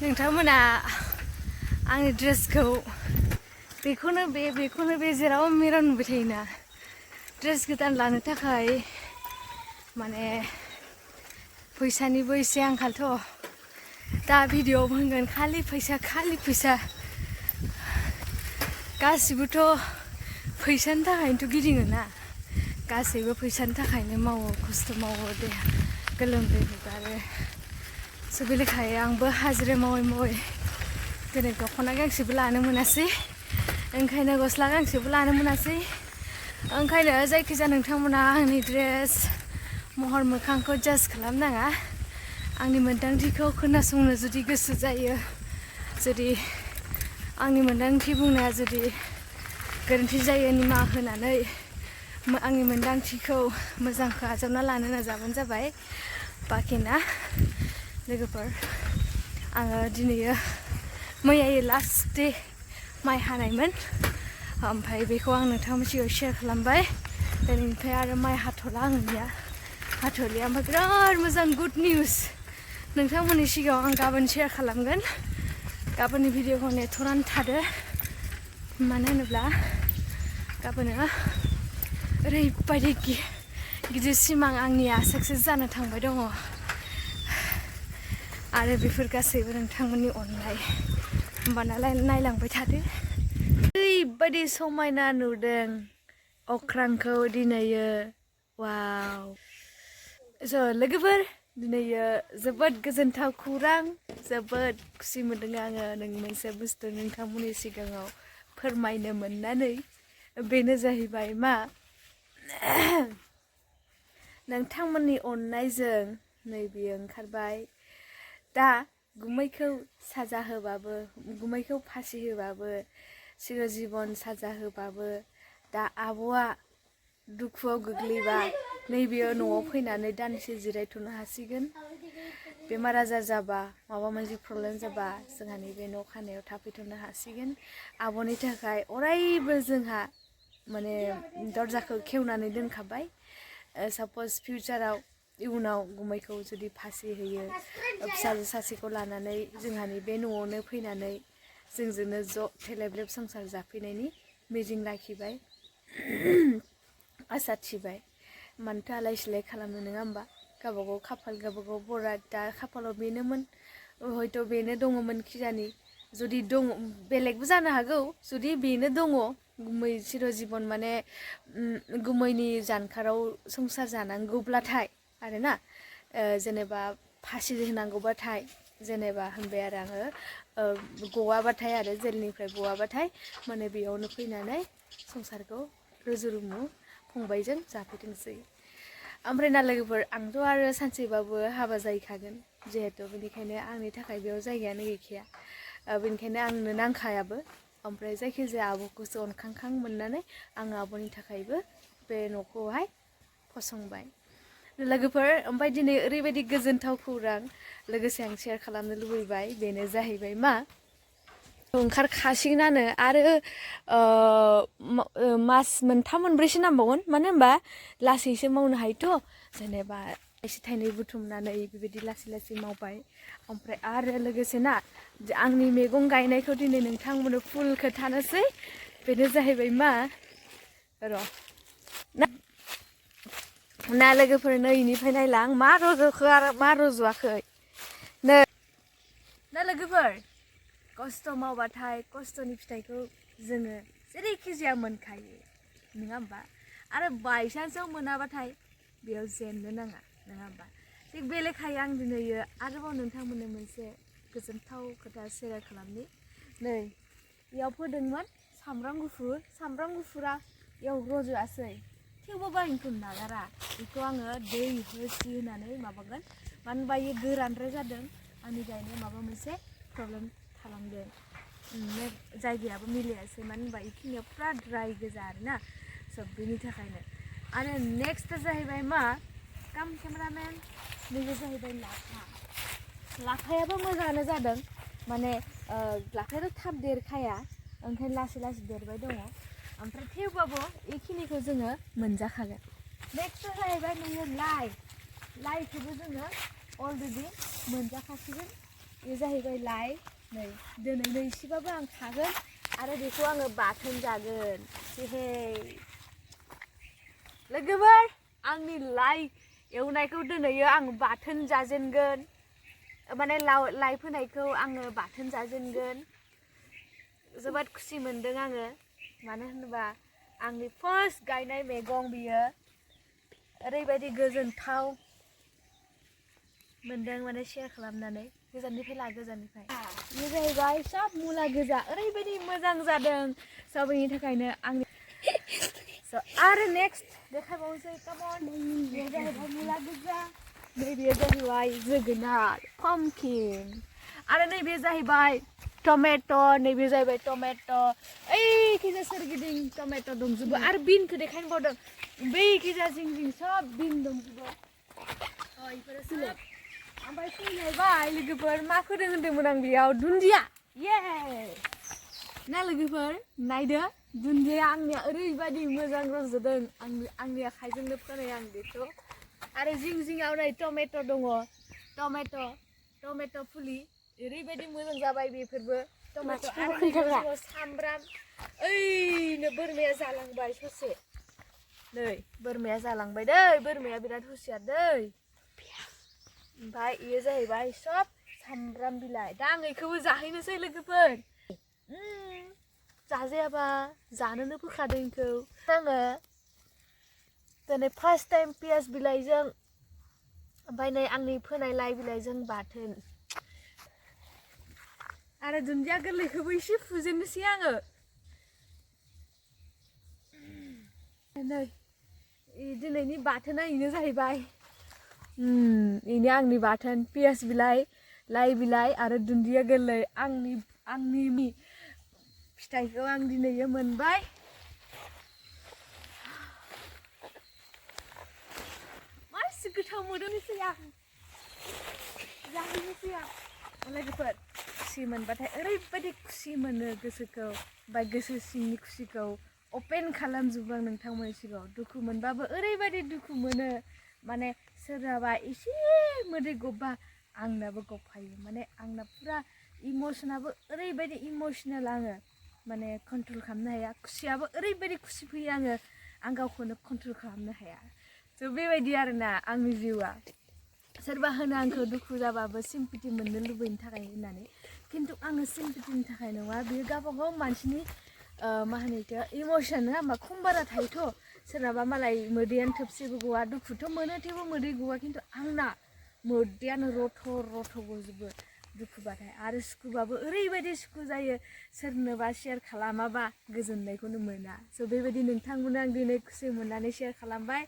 नोंथांमोना आंनि ड्रेसखौ बेखौनो बे जेराव मेराव नुबाय थायोना ड्रेस गोदान लानो थाखाय माने फैसानिबो एसे आंखालथ' दा भिडिअ होगोन खालि फैसा गासिबोथ' फैसानि थाखायनोथ' गिदिङो ना गासैबो फैसानि थाखायनो मावो खस्थ' मावो देहा गोलोमदै हगारो स' बे लेखायै आंबो हाजिरा मावै दिनै दख'ना गांसेबो लानो मोनासै ओंखायनो गस्ला गांसेबो लानो मोनासै ओंखायनो जायखिजाया नोंथांमोना आंनि ड्रेस महर मोखांखौ जाज खालामनाङा आंनि मोन्दांथिखौ खोनासंनो जुदि गोसो जायो जुदि आंनि मोन्दांथि बुंनाया जुदि गोरोन्थि जायो निमाहा होनानै आंनि मोन्दांथिखौ मोजांखौ आजावना लानो नाजाबानो जाबाय बाखिना लोगोफोर आङो दिनैयो मैयायो लास्ट डे माइ हानायमोन ओमफ्राय बेखौ आं नोंथांमोननि सिगाङाव शेयार खालामबाय दिनैनिफ्राय आरो माइ हाथ'ला आंनिया हाथ'लिया ओमफ्राय बिराद मोजां गुड निउस नोंथांमोननि सिगाङाव आं गाबोन शेयार खालामगोन गाबोननि भिडिअखौ नेथ'नानै थादो मानो होनोब्ला गाबोनो ओरैबायदि गिदिर सिमां आंनिया साक्सेस जानो थांबाय दङ आरो बेफोर गासैबो नोंथांमोननि अननाय होमबानालाय नायलांबाय थादो ओरैबायदि समायना नुदों अख्रांखौ दिनैयो वाव स' लोगोफोर दिनैयो जोबोद गोजोनथाव खौरां जोबोद खुसि मोनदों आङो मोनसे बुस्थु नोंथांमोननि सिगाङाव फोरमायनो मोननानै बेनो जाहैबाय मा नोंथांमोननि अननायजों नैबेयो ओंखारबाय दा गुमैखौ साजा होबाबो गुमैखौ फासि होबाबो चिर जीवन साजा होबाबो दा आब'आ दुखुआव गोग्लैबा नैबेयो न'आव फैनानै दानसे जिरायथ'नो हासिगोन बेमार आजार जाबा माबा मोनसे प्रब्लेम जाबा जोंहानि बे न' खानायाव थाफैथ'नो हासिगोन आब'नि थाखाय अरायबो जोंहा माने दरजाखौ खेवनानै दोनखाबाय साप'ज फिउचाराव इयुनाव गुमैखौ जुदि फासि होयो फिसाजो सासेखौ लानानै जोंहानि बे न'आवनो फैनानै जोंजोंनो ज' थेलेब संसार जाफैनायनि मिजिं लाखिबाय आसा थिबाय मानोथो आलाय सिलाय खालामनो नङा होमबा गावबागाव खाफाल गावबागाव बराद दा खाफालाव बेनोमोन हयथ' बेनो दङमोन खिजानि जुदि दङ बेलेगबो जानो हागौ जुदि बेनो दङ गुमै चिर जीवन माने गुमैनि जानखाराव संसार जानांगौब्लाथाय आरोना जेनेबा फासि होनांगौबाथाय जेनेबा होनबाय आरो आङो गवाबाथाय आरो जेलनिफ्राय गवाबाथाय माने बेयावनो फैनानै संसारखौ रुजु रुमु फंबायजों जाफैथोंसै ओमफ्राय ना लोगोफोर आंथ' आरो सानसेबाबो हाबा जाहैखागोन जिहेथु बेनिखायनो आंनि थाखाय बेयाव जायगायानो गैखाया बेनिखायनो आंनो नांखायाबो ओमफ्राय जायखिजाया आब'खौसो अनखांखां मोननानै आङो आब'नि थाखायबो बे न'खौहाय फसंबाय लोगोफोर ओमफ्राय दिनै ओरैबायदि गोजोनथाव खौरां लोगोसे आं शेयार खालामनो लुबैबाय बेनो जाहैबाय मा ओंखारखासिगोनानो आरो मास मोनथाम मोनब्रैसो नांबावगोन मानो होनबा लासैसो मावनो हायोथ' जेनेबा एसे थाइनै बुथुमनानै बेबायदि लासै मावबाय ओमफ्राय आरो लोगोसे ना आंनि मैगं गायनायखौ दिनै नोंथांमोननो फुल खोन्थानोसै बेनो जाहैबाय मा र' ना लोगोफोर नैनिफ्राय नायलां मा रज'खो आरो मा रज'वाखै नै ना लोगोफोर खस्थ' मावबाथाय खस्थ'नि फिथाइखौ जोङो जेरैखि जाया मोनखायो नङा होमबा आरो बायसान्सआव मोनाबाथाय बेयाव जेननो नाङा नङा होमबा थिग बे लेखायै आं दिनैयो आरोबाव नोंथांमोननो मोनसे गोजोनथाव खोथा शेयार खालामनि नै बेयाव फोदोंमोन सामब्राम गुफुरा बेयाव रज'आसै थेवबाबो आं बेखौ नागारा बेखौ आङो दै होसि होनानै माबागोन मानो होनबा बेयो गोरानद्राय जादों आंनि गायनाया माबा मोनसे प्रब्लेम थालांदों जायगायाबो मिलायासै मानो होनबा बेखिनियाव फुरा ड्राय गोजा आरोना स' बेनि थाखायनो आरो नेक्स्टआ जाहैबाय मा काम केमेरामेन नैबे जाहैबाय लाफायाबो मोजाङानो जादों माने लाफायाथ' थाब देरखाया ओंखायनो लासै देरबाय दङ ओमफ्राय थेवबाबो बेखिनिखौ जोङो मोनजाखागोन नेक्स्टआ जाहैबाय नोङो लाइखौबो जोङो अलरेडि मोनजाखासिगोन बे जाहैबाय लाइ नै दिनै एसेबाबो आं खागोन आरो बेखौ आङो बाथोन जागोन जेहे लोगोफोर आंनि लाइ एवनायखौ दिनैयो आं बाथोन जाजेनगोन माने लाइ फोनायखौ आङो बाथोन जाजेनगोन जोबोद खुसि मोनदों आङो मानो होनोबा आंनि फार्स्ट गायनाय मैगं बियो ओरैबायदि गोजोनथाव मोनदों माने शेयार खालामनानै गोजाननिफ्राय ला गोजाननिफ्राय बे जाहैबाय सब मुला गोजा ओरैबायदि मोजां जादों सब बेनि थाखायनो आंनि आरो नेक्स्ट देखायबावनोसै कामन बे जाहैबाय मुला गोजा नैबे जाहैबाय जोगोनार पामकिन आरो नैबे जाहैबाय टमेट' नैबे जाहैबाय टमेट' ओइखिजा सोरगिदिं टमेट' दंजोबो आरो बिनखौ देखायनो बावदों बैखिजा जिं जिं सब बिन दंजोबो इफोरो सब ओमफ्राय फैलायबाय लोगोफोर मा फोदों होनदोंमोन आं बेयाव दुन्दिया ये ना लोगोफोर नायदो दुन्दिया आंनिया ओरैबायदि मोजां रज'दों आंनि आखाइजोंनो फोनाय आं बेखौ आरो जिं जिङाव नै टमेट' दङ टमेट' फुलि ओरैबायदि मोजां जाबाय बेफोरबो टमेट' आरो सामब्राम ओइनो बोरमाया जालांबाय ससे नै बोरमाया जालांबाय दै बोरमाया बिराद हुसियार दै ओमफ्राय इयो जाहैबाय सब सामब्राम बिलाइ दा आं इखौबो जाहैनोसै लोगोफोर जाजायाबा जानोनो फोखादों इखौ आङो दिनै फार्स्ट टाइम पियाज बिलाइजों ओमफ्राय नै आंनि फोनाय लाइ बिलाइजों बाथोन आरो दुन्दिया गोरलैखौबो एसे फुजेननोसै आङो नै दिनैनि बाथोना इनो जाहैबाय इनो आंनि बाथोन पियाज बिलाइ लाइ बिलाइ आरो दुन्दिया गोरलै आंनि फिथाइखौ आं दिनैयो मोनबाय मासे गोथाव मोदोमनोसै आं जाहैनोसै आं लोगोफोर खुसि मोनबाथाय ओरैबायदि खुसि मोनो गोसोखौ ओमफ्राय गोसो सिंनि खुसिखौ अपेन खालामजोबो आं नोंथांमोननि सिगाङाव दुखु मोनबाबो ओरैबायदि दुखु मोनो माने सोरहाबा एसे मोदै गबबा आंनाबो गबफायो माने आंना पुरा इमोसनाबो ओरैबायदि इमोसनेल आङो माने कन्ट्रल खालामनो हाया खुसियाबो ओरैबायदि खुसि फैयो आं गावखौनो कन्ट्रल खालामनो हाया स' बेबायदि आरोना आंनि जिउआ सोरबा होनो आंखौ दुखु जाबाबो सिम्पिटि मोननो लुबैनो थाखाय होननानै खिन्थु आङो सिम्पिटिनि थाखाय नङा बेयो गावबागाव मानसिनि मा होनो इखो इमोसन नङा होमबा खम बारा थायोथ' सोरनाबा मालाय मोदैयानो थोबसेबो गवा दुखुथ' मोनो थेवबो मोदै गवा खिन्थु आंना मोदैयानो रथ' गजोबो दुखुबाथाय आरो सुखुबाबो ओरैबायदि सुखु जायो सोरनोबा शेयार खालामाबा गोजोननायखौनो मोना स' बेबायदि नोंथांमोननो आं दिनै खुसि मोननानै शेयार खालामबाय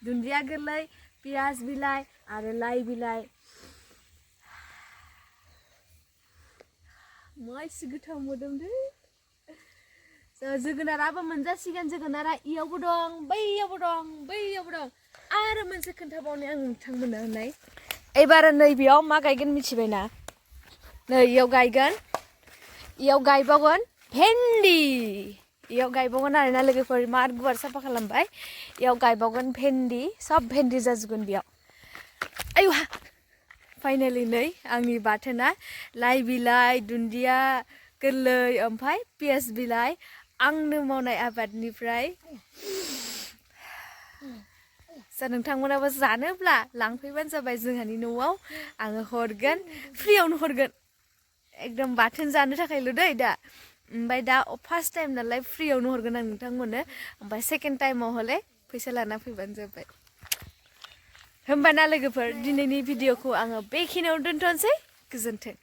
दुन्दिया गोरलै पियाज बिलाइ आरो लाइ बिलाइ मासे गोथाव मोदोमदों जोगोनाराबो मोनजासिगोन जोगोनारा इयावबो दं बैयावबो दं आरो मोनसे खोन्थाबावनो आं नोंथांमोननो होननाय एबार नैबेयाव मा गायगोन मिथिबायना नै इयाव गायबावगोन भेन्डि इयाव गायबावगोन आरोना लोगोफोर मार गुवार साफा खालामबाय इयाव गायबावगोन भेन्डि सब भेन्डि जाजोबगोन बेयाव आयु फाइनालि नै आंनि बाथोना लाइ बिलाइ दुन्दिया गोरलै ओमफ्राय पियाज बिलाइ आंनो मावनाय आबादनिफ्राय नोंथांमोनाबो जानोब्ला लांफैबानो जाबाय जोंहानि न'आव आङो हरगोन फ्रियावनो हरगोन एकदम बाथोन जानो थाखायल' दै दा ओमफ्राय दा फार्स्ट टाइम नालाय फ्रियावनो हरगोन आं नोंथांमोननो ओमफ्राय सेकेन्ड टाइमाव हले फैसा लाना फैबानो जाबाय होमबाना लोगोफोर दिनैनि भिडिअखौ आङो बेखिनियावनो दोनथ'नोसै गोजोन्थों।